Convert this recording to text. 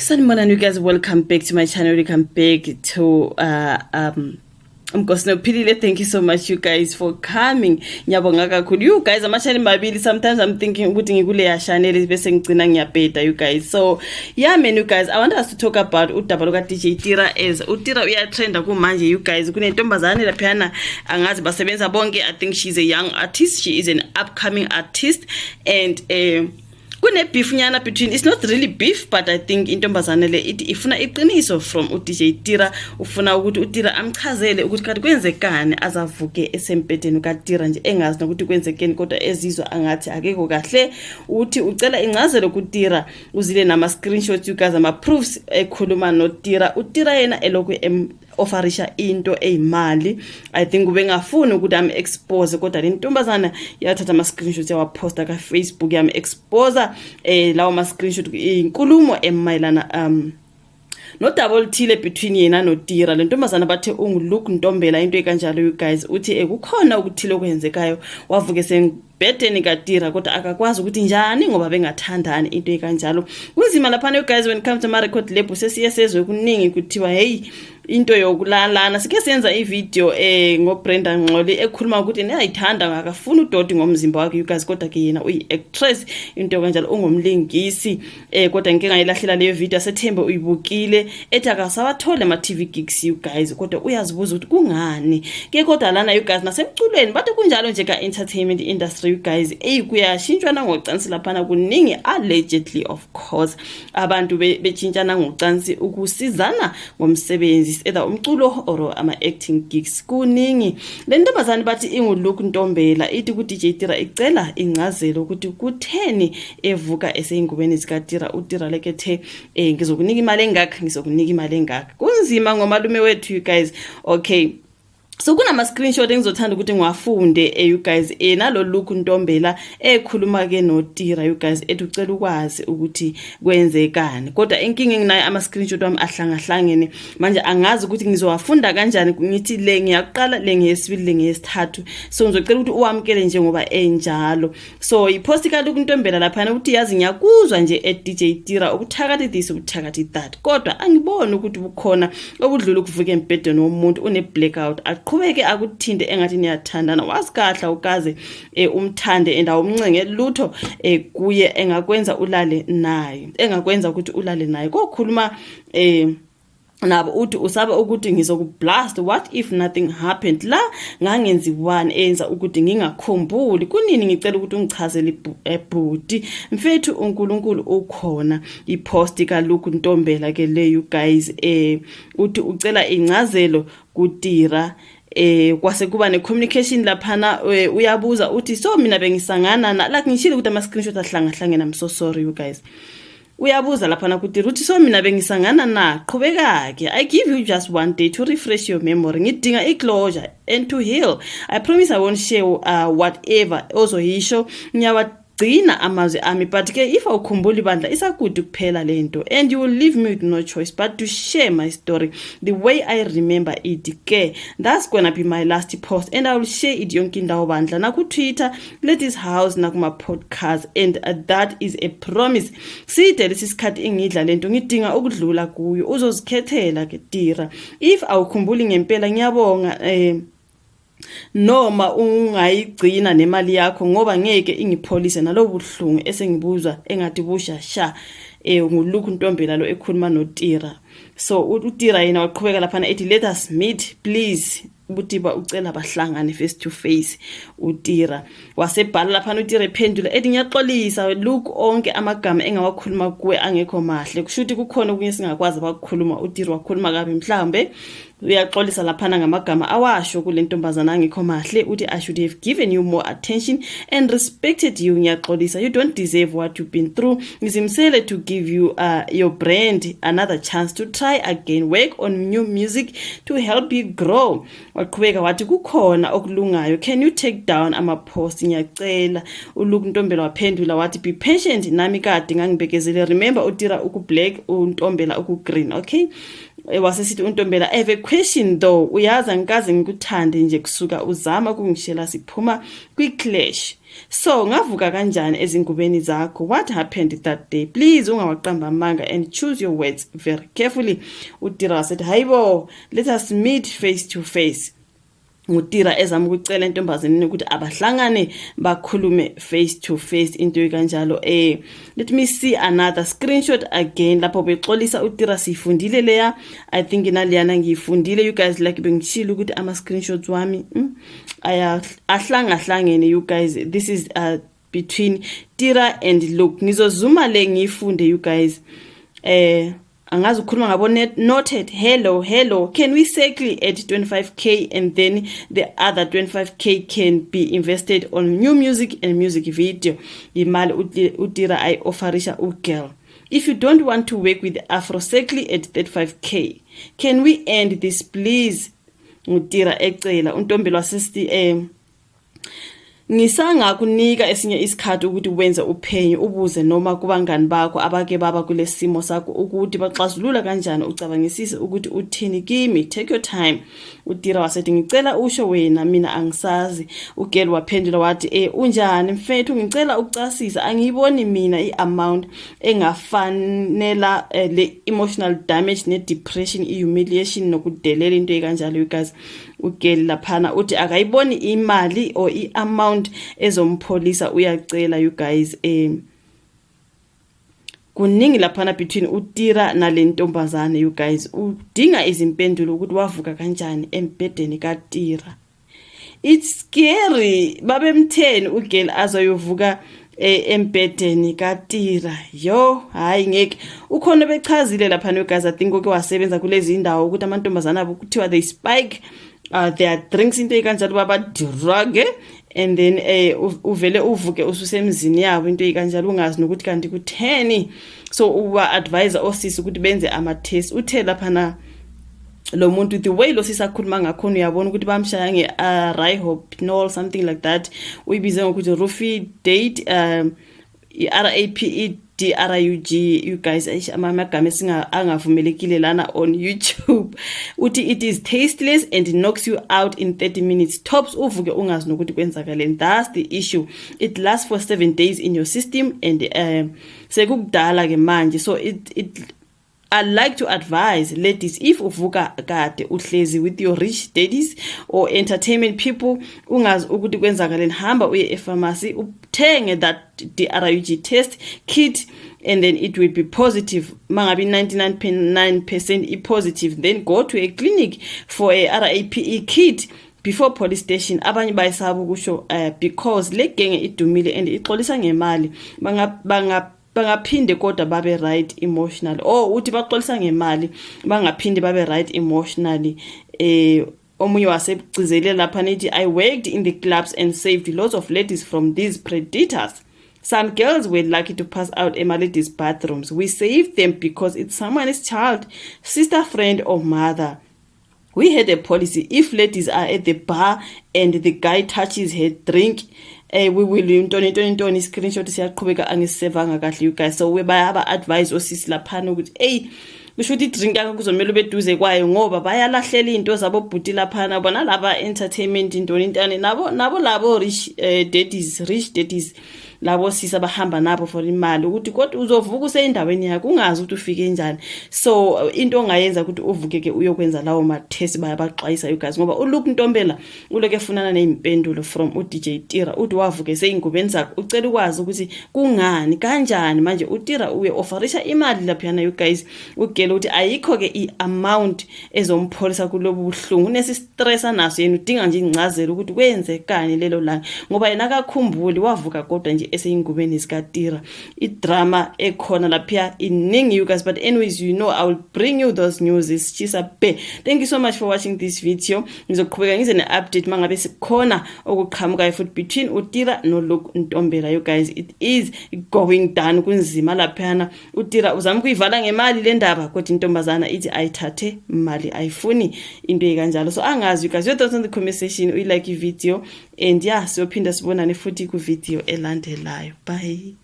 Sanibonani you guys, welcome back to my channel. Welcome back to Umgosi Nophilile. Thank you so much, you guys, for coming. Ngiyabonga kakhulu. You guys, ama-channel mabili. Sometimes I'm thinking ukuthi ngikuleya channel bese ngigcina ngiyabheda, you guys. So, yeah man, you guys, I want us to talk about udaba luka DJ Tira, as uTira uyatrenda kumanje, you guys. Kunentombazane laphana, angazi basebenza bonke. I think she's a young artist. She is an upcoming artist and kune beef nyana between. It's not really beef, but I think intombazane le ithi ifuna iqiniso from uDJ Tira. Ufuna ukuthi uTira amchazele ukuthi kanti kwenzekani azavuke esembhedeni kaTira nje, engazi nokuthi kwenzekeni, kodwa ezizwa angathi akekho kahle. Uthi ucela incazelo kuTira. Uzile nama screenshots, you guys, ama proofs ekhuluma noTira. uTira yena elokhu offerisha into eyimali. I think ubengafuni ukuthi am expose, kodwa le ntombazana yathatha ama screenshots, yawaposta ka Facebook, yam expose. Lawo ma screenshot, inkulumo emayelana nodaba oluthile between yena noTira. Le ntombazana bathe unguLuke Ntombela, into ekanjalo, you guys. Uthi kukhona okuthile okwenzekayo, wavuke sembhedeni kaTira, kodwa akakwazi ukuthi njani ngoba bengathandani, into ekanjalo. Kunzima laphana, you guys, when it comes to ama-record label. Sesiye sezwe kuningi kuthiwa, hey, into yokulalana. Sike senza ivideo ngoBrenda Ngxoli ekhuluma ukuthi niyayithanda, akafuni udoti ngomzimba wakhe, you guys, kodwa ke yena uyi-actress, into kanjalo, ungumlingisi. Kodwa ngike ngayilahlela leyo video, asethembe uyibukile, ethi akasawathole ama-TV gigs, you guys, kodwa uyazibuza ukuthi kungani ke. Kodwa lana, you guys, nasemculweni bathi kunjalo nje ka-entertainment industry, you guys. Eyi, kuyashintshwana ngocansi laphana kuningi, allegedly of course. Abantu betshintshana ngocansi ukusizana ngomsebenzi, either umculo or ama-acting gigs, kuningi. Le ntombazane bathi inguLuke Ntombela, ithi ku-DJ Tira icela incazelo ukuthi kutheni evuka eseyingubeni zikaTira. uTira lekethe ngizokunika imali engaka, ngizokunika imali engaka. Kunzima ngomalume wethu, you guys. Okay, so kunama screenshot engizothanda ukuthi ngiwafunde, you guys, nalo Luke Ntombela ekhuluma ke noTira, you guys, ethi ucela ukwazi ukuthi kwenzekani. Kodwa inkinga enginayo, ama screenshot wami ahlangahlangene manje, angazi ukuthi ngizowafunda kanjani. Ngithi le ngiyaqala, le ngiyesibili, le ngiyesithathu, so ngizocela ukuthi uwamukele njengoba enjalo. So ipost ka Luke Ntombela laphana ukuthi, yazi, ngiyakuzwa nje e DJ Tira, ubuthakathi this, ubuthakathi that, kodwa angiboni ukuthi bukhona obudlula ukuvuka embhedeni womuntu une blackout, aqhubeke akuthinte engathi niyathandana. Wazi kahle ukaze umthande and awumncenge lutho kuye engakwenza ulale naye, engakwenza ukuthi ulale naye. Kokhuluma nabo, uthi usaba ukuthi ngizokublast. What if nothing happened la? Ngangenziwani eyenza ukuthi ngingakhumbuli kunini? Ngicela ukuthi ungichazele, ebhuti mfethu, uNkulunkulu ukhona. Ipost kaLuke Ntombela ke le, you guys. Uthi ucela incazelo kuTira. Kwase kuba ne-communication laphana. Uyabuza uthi, so mina bengisangana na? Like ngishilo ukuthi ama-screenshot ahlangahlangene, I'm so sorry, you guys. Uyabuza laphana kuTira uthi, so mina bengisangana na? Qhubeka-ke, I give you just one day to refresh your memory. Ngidinga i-closure and to heal. I promise I won't share whatever ozoyisho. Ngiyawagcina amazwi ami, but ke if awukhumbuli bandla, isakude kuphela lento and you will leave me with no choice but to share my story the way I remember it. Ke that's gonna be my last post and I will share it yonke indawo bandla, naku-Twitter, Ladies House, nakuma-podcast, and that is a promise. Side lesi sikhathi engidla lento, ngidinga ukudlula kuyo. Uzozikhethela ke Tira. If awukhumbuli ngempela, ngiyabonga, noma ungayigcina nemali yakho, ngoba ngeke ingipholise nalobu buhlungu esengibuzwa engathi busha sha. NguLuke Ntombela lo ekhuluma noTira. So uTira yena waqhubeka laphana ethi, let us meet please. Ubutiba ucela bahlangane face to face. uTira wasebhala laphana, uTira ephendula ethi, ngiyaxolisa Luke, onke amagama engawakhuluma kuwe angekho mahle. Kusho ukuthi kukhona okunye singakwazi abakukhuluma. uTira wakhuluma kabi mhlambe. Uyaxolisa laphana ngamagama awasho kule ntombazana angekho mahle. Uthi, I should have given you more attention and respected you. Ngiyaxolisa, you don't deserve what you've been through. Ngizimisele to give you your brand another chance to try again, work on new music to help you grow. Waqhubeka wathi, kukhona okulungayo, can you take down ama-post, ngiyacela? ULuke Ntombela waphendula wathi, be patient, nami kade ngangibekezele. Remember, uTira uku-black, uNtombela uku-green, okay? Wasesithi uNtombela, "I have a question though. Uyazi angikaze ngikuthande nje kusuka uzama ukungishela siphuma kwi-clash. So ngavuka kanjani ezingubeni zakho? What happened that day? Please ungawaqamba amanga and choose your words very carefully." UTira wasethi, "Hayibo, let us meet face to face." NguTira ezama ukucela entombazaneni ukuthi abahlangane bakhulume face to face, into kanjalo. Let me see another screenshot again lapho bexolisa uTira. Sifundile leya, I think naliyana ngiyifundile, you guys. Like bengishilo ukuthi ama screenshots wami aya ahlangahlangene, you guys. This is between Tira and Luke. Ngizozuma le ngiyifunde, you guys. Angazi ukukhuluma ngabo. Noted. "Hello, hello, can we settle at 25K and then the other 25K can be invested on new music and music video?" Imali uTira ayi-offerisha ugirl. "If you don't want to work with Afro, settle at 35K. Can we end this, please?" NguTira ecela. Untombela wasesithi, "Ngisangakunika esinye isikhathi ukuthi wenze uphenyo, ubuze noma kubangani bakho abake baba kulesimo sakho ukuthi baxazulula kanjani, ucabangisise ukuthi uthini kimi. Take your time." UTira wasethi, "Ngicela usho wena, mina angisazi." Ugirl waphendula wathi, "Unjani mfethu, ngicela ukucasisa. Angiyiboni mina iamount engafanela le emotional damage ne depression, i-humiliation nokudelela," into ekanjalo, you guys. Ugirl laphana uthi akayiboni imali or i-amount ezompholisa, uyacela, you guys. Kuningi laphana between uTira nalentombazane, you guys. Udinga izimpendulo ukuthi wavuka kanjani embhedeni kaTira. It's scary. Babemtheni ugirl azoyovuka embhedeni kaTira? Yo, hayi ngeke. Ukhona bechazile lapha, no guys, I think oke wasebenza kulezi indawo, ukuthi amantombazana abo kuthiwa they spike their drinks, into ekanjalo, baba drug and then uvele uvuke ususemzini yabo, into ekanjalo, ungazi nokuthi kanti kutheni. So uba advise osisi ukuthi benze ama test. Uthe lapha na lo muntu, the way lo sisakhuluma ngakhona, uyabona ukuthi bamshaya nge Rohypnol, something like that, uyibize ngokuthi Rufi date, i-RAPE DRUG, you guys. Eish, amagama esinga angavumelekile lana on YouTube. Uthi it is tasteless and knocks you out in 30 minutes tops, uvuke ungazi nokuthi kwenzakaleni. That's the issue. It lasts for 7 days in your system and sekukudala ke manje. So it I like to advise ladies, if uvuka kade uhlezi with your rich daddies or entertainment people, ungazi ukuthi kwenzakaleni, hamba uye epharmacy uthenge that DRUG test kit and then it will be positive. Mangabe 99.9% i positive, then go to a clinic for a RAPE kit before police station. Abanye bayisaba ukusho because le genge idumile and ixolisa ngemali, bangaphinde kodwa babe right emotionally. Oh, uthi baxolisa ngemali, bangaphinde babe right emotionally. Omunye wasegcizelela lapha nithi, "I worked in the clubs and saved lots of ladies from these predators. Some girls were lucky to pass out in my ladies' bathrooms. We saved them because it's someone's child, sister, friend or mother. We had a policy: if ladies are at the bar and the guy touches her drink, we will ntoni ntoni ntoni." Screenshot siyaqhubeka, angisevanga kahle, you guys. So we bayaba advise osisi laphana ukuthi, hey, kusho ukuthi idrink yakho kuzomela ube duze kwayo ngoba bayalahlela izinto zabo bhuti laphana, bona laba entertainment, intoni intani, nabo labo rich daddies, rich daddies labo sisa bahamba nabo for imali, ukuthi kodwa uzovuka useyindaweni yakho ungazi ukuthi ufike njani. So into ongayenza ukuthi uvuke ke uyokwenza lawo ma test. Bayabaxwayisa, you guys, ngoba uLuke Ntombela uloke efunana nezimpendulo from uDJ Tira. Uthi wavuke seyingubeni zakhe, ucela ukwazi ukuthi kungani, kanjani. Manje uTira uye offerisha imali laphana, you guys. Ugirl ukuthi ayikho ke iamount ezompholisa kulobu buhlungu, unesi stress anaso yena, udinga nje incazelo ukuthi kwenzekani lelo langa ngoba yena akakhumbuli, wavuka kodwa nje eseyingubeni zikaTira. Idrama ekhona lapha iningi, you guys, but anyways, you know I will bring you those news. Sishisa be. Thank you so much for watching this video. Ngizoqhubeka ngize ne-update mangabe sikhona okuqhamukayo futhi between uTira noLuke Ntombela. You guys, it is going down, kunzima laphana. UTira uzama ukuyivala ngemali le ndaba, kodwa intombazana ithi ayithathe mali, ayifuni into ekanjalo. So angazi, you guys, your thoughts on the comment section. Uyilike ivideo and yeah, siyophinda sibonane futhi ku-video elandelayo. Bye.